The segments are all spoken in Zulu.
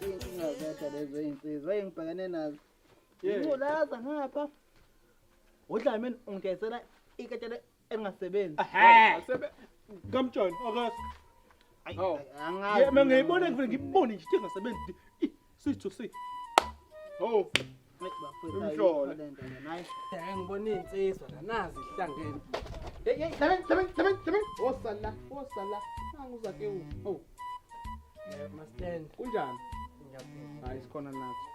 Iy'nkinga zedwa lezo iy'nsizwa engibhekene nazo. Ingculaza ngapha. UDlamini ungidayisela iketele elingasebenzi. Ehhe. Kamtshani akazi. Ayi, Hawu. angazi. Yeah, mina ngiyibona ngivele ngibone nje into engasebenzi. Ih, Sithu si. Oh, Ayi, bafowethu, Umhlola. ayikho le nto lena, hayi. Eh, ngibona iy'nsizwa la nazi zihlangene. Hey hey, Dlamini, Dlamini, Dlamini, Dlamini. Osala, osala. Nangu uZakewu. Oh, Eh, Mastand, kunjani? ngiyaphila. Hayi sikhona nathi.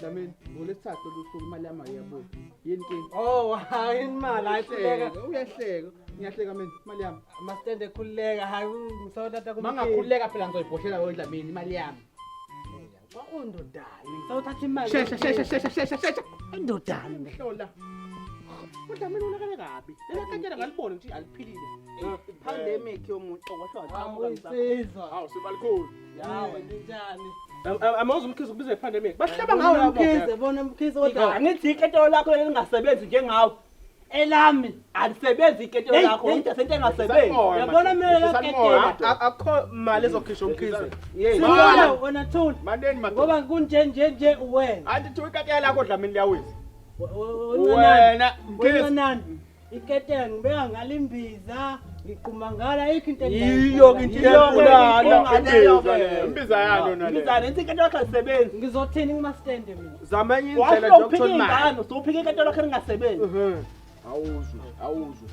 Dlamini, ngolesithathu lusuku imali yami ayiyabuya. Yini inkinga? Oh, hayi imali hayi khululeka. Uyahleka, uyahleka. Ngiyahleka mina, imali yami. Mastand ekhululeka, hayi ngisawuthatha kumkhize. Mangakhululeka phela ngizoyibhoshela wewe Dlamini imali yami. Kwakundodani, ngisawuthatha imali. Shesha, shesha, shesha, shesha, shesha. Indodani. Hlola. UDlamini unakele kabi. Leli kantshela ngalibona ukuthi aliphilile. Pandemic yomuntu okwasho waqhamuka msakho. Insizwa. hawu sibalikhulu. Yawe ninjani? Amawuze umkhize ukubiza ipandemic. Bahleba ngawo labo. Mkhize, bona mkhize kodwa Angithi iketelo lakho lingasebenzi njengawe. elami. Alisebenzi iketelo Hey, lakho, hey. into sento engasebenzi. Yabona mina la ketela. Akho mali ezokhishwa umkhize. Thula wena thula. Mandeni madoda. Ngoba kunje nje nje uwena. Anti thiwa ikatela lakho Dlamini liyawisa. Wena Wena Mkhize. Wencanani, iketela ngibeka ngala imbiza, ngiquma ngala ayikho into Yiyo-ke into iyabulala. Imbiza leyo, imbiza yani yona leyo. Imbiza lento iketelo lakho alisebenzi. Ngizothini kumastende mina? Zama enye indlela Washo nje uphika yokuthola imali. ingane, usuphika iketelo lakho lingasebenzi. Awuzwe, awuzwe.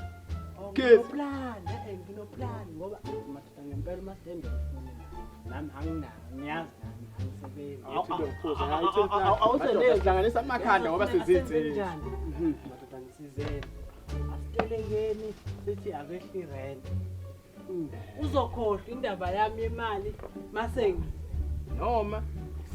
Oh, Kids. Nginoplan, eh nginoplan ngoba madoda ngempela umastende ufuna imali. Nami anginayo, ngiyazi nami angisebenzi. Awusenezi. Hlanganisa amakhanda ngoba sizinsizwa. Njani? Madoda ngisizeni. Asitelekeni sithi akehle irent. Uzokhohlwa indaba yami yemali mase Noma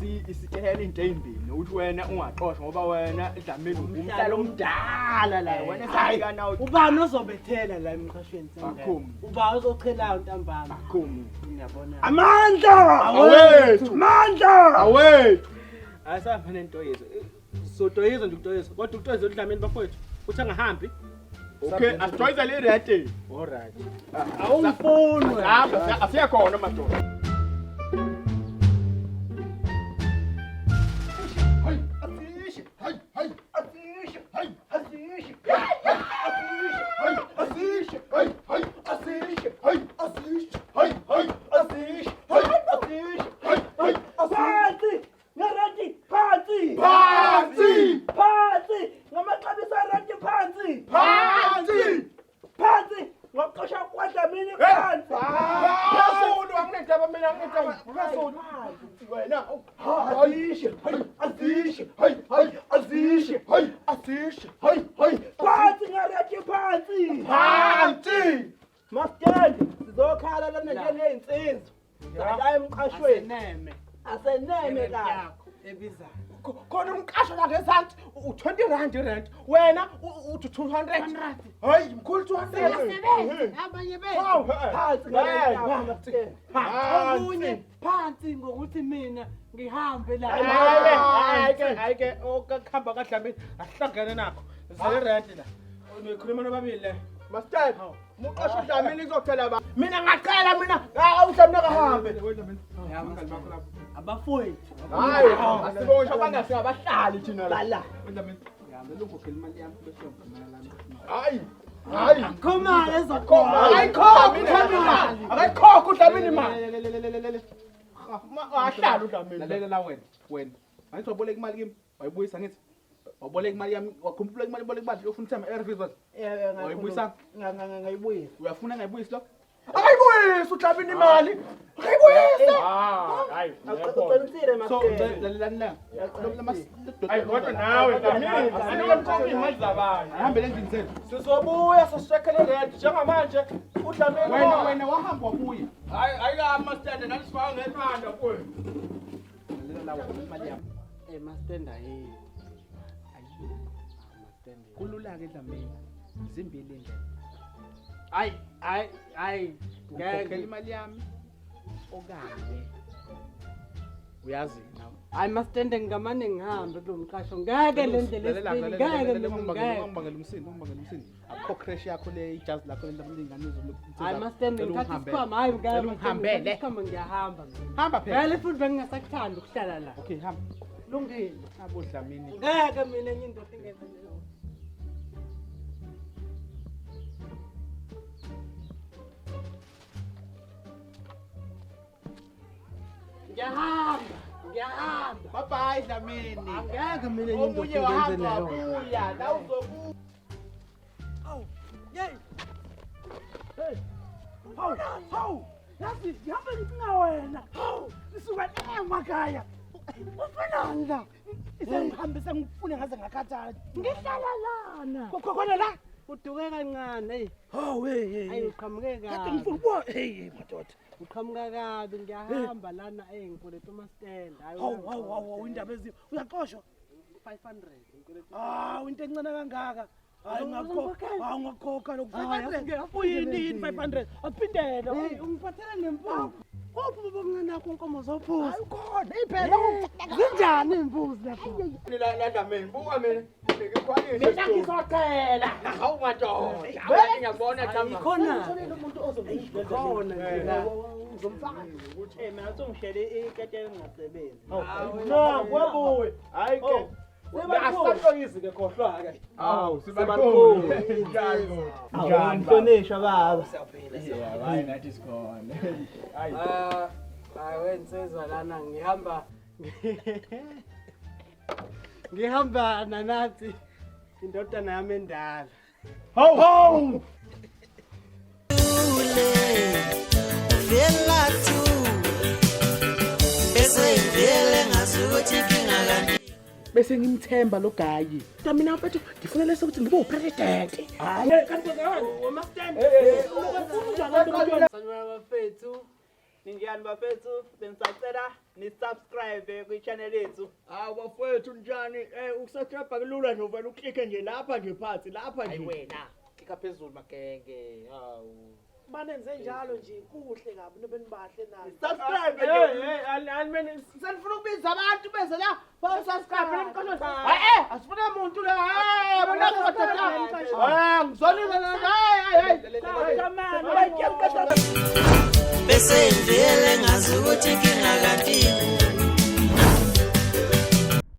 si isitshela into ezimbili nokuthi wena ungaxoshwa ngoba wena Dlamini umhlalo omdala la wena safika nawe Ubani ozobethela la emqashweni Akhumi. Ubani ozochelayo ntambama? Akhumi. Ngiyabona. Amandla! Awethu. Amandla! Awethu. Hayi sahamba nentoyizo. Sotoyizo nje ukutoyizo. Kodwa ukutoyizo uDlamini bafowethu uthi angahambi. Okay, asitoyizele irente. All right. Awungifuni wena. Hamba asiya khona madoda. Phansi! Ngerenti phansi! Phansi! Phansi! Ngamaxabiso erenti phansi! Phansi! Phansi! Ngokuxosha kwaDlamini phansi! Phezulu anginendaba mina anginendaba phezulu. Wena Azishe! Azishe! Azishe! asishe hayi hayi Phansi ngerenti phansi! phansi. Mastand sizokhala lana njengey'nsizwa. La emqashweni. Aseneme. Aseneme kahle. Yakho ebizayo. Khona umqasho la ngezansi u20 rand irent. Wena uthi 200. Hayi mkhulu 200. Siyasebenza abanye bethu. Phansi ngerenti yakho Mastand. Okunye phansi ngokuthi mina ngihambe la. Hayi ke hayi ke okuhamba kaDlamini asihlangene nakho. Zile rent la. Nikhuluma nobabili le. Master, muqasho uDlamini kuzophela ba. Mina ngaqala mina uDlamini akahambe. Abafowethu. Hayi, asibongisho abangasi abahlali thina la. La. Hayi. Hayi. Khomali ezokhona. Akayikhokhi uDlamini imali. Akayikhokhi uDlamini imali. Ahlala uDlamini. Lalela la wena, wena. Angithi waboleka imali kimi, wayibuyisa ngithi. Waboleka imali yami, wakhumbula imali boleka imali, uyofuna uthema ARVs wathi. Wayibuyisa? Ngayibuyisa. Uyafuna ngayibuyisi lo? Akayibuyisi uDlamini imali. Akayibuyisi. Ah, hayi. Uqinisile So Mastand. lalelani la. Hayi kodwa nawe Dlamini, asinomkhokhi imali zabantu. Ahambe endlini zenu. Sizobuya sishekhele rent njengamanje uDlamini. Wena wena wahamba wabuya. Hayi hayi ka master nani sifaka ngekhanda kuwe. Lalela la wena imali yami. Eh mastand ayi. Ayi. Mastand. Kulula ke Dlamini. Zimbili indlela. Hayi hayi hayi. Ngikhokhela Ngeke. imali yami okanye Uyazi nawe. Hayi masitende ngingamane ngihambe kulo mqasho. Ngeke le ndlela esibili, ngeke mina ngeke. Ungibangela umsindo, ungibangela umsindo. Akukho crash yakho le ijazi lakho lengane izolokhu. Hayi masitende ngithatha isikhwama, hayi ngeke. Ungihambele. Isikhwama ngiyahamba mina. Hamba phela. Vele futhi bengingasakuthandi ukuhlala la. Okay, hamba. Lungile. Abo Dlamini. Ngeke mina enye indoda ingenze leyo. Ngiyahamba, ngiyahamba. Bye bye Dlamini. Angeke mina enye indoda Omunye ingenze wahamba leyo. wabuya, la uzobuya. Awu, yey. Hey. Hawu, hawu. Yazi ngihamba ngidinga wena. Hawu, sisuka emakhaya. Ufunani la? Sengihambe sengifune ngaze ngakhathala. Ngihlala lana. Khona la? Uduke kancane, hey. Hawu, hey hey. Ayi uqhamuke Kade kabi. ngifuna ukubona. Hey madoda. Uqhamuka kabi ngiyahamba lana ngikweleta umasitende. Hayi Hawu, hawu, hawu, indaba ezibi. Uyaxoshwa? 500 ngikweleta. Hawu, into encane kangaka. Hayi Uzongikhokhela? ngakhokha. Hawu ngakhokha lokhu Hayi, 500. Uyini yini 500? Aphindele. Hey, ungiphathela nempuphu. Uphi baba omncane wakho inkomo zophuza? Hayi ukhona. Iphela. Zinjani iy'mbuzi lapho? La la Dlamini, buka mina. Ngikhwalise. Mina ngizocela. Hawu madoda. Hawu ngiyabona chama. Khona. Umuntu ozongidlela. Khona nje la. Ngizomfaka. Eh mina usungishele ikete engasebenzi. No, kwabuye. Hayi ke. Asatoyizi ke khohlwa ke. Hawu sibakhulu. Njani? Njani? Mhlonishwa baba. Yeah, hayi nathi sikhona. Hayi. Ah, hayi wensizwa lana ngihamba. Ngihamba nanathi indodana yami endala. Hawu hawu. Vela tu bese ivele ngazukuthi inkinga kanti Bese ngimthemba lo gayi. Kodwa mina mfethu ngifuna leso ukuthi ngibe upresident. Hayi kanti kwenzakani? Womasitende. Sanibona bafethu. Ninjani bafethu? Bengisacela ni subscribe kwi channel yethu. Hawu bafowethu njani? Ukusubscribe kulula nje uvela uklikhe nje lapha nje phansi lapha nje. Hayi wena. Klika phezulu magenge. Hawu. Banenze njalo nje kuhle kabi nobe nibahle nani. Subscribe Hey nje. hey ani senifuna ukubiza abantu beze la ba subscribe nimqoshwe. Hayi asifuna umuntu la. Hayi bona madoda. Ah ngizolile la. Hayi hayi. Jamani, bese ivele ngazukuthi inkinga kanti.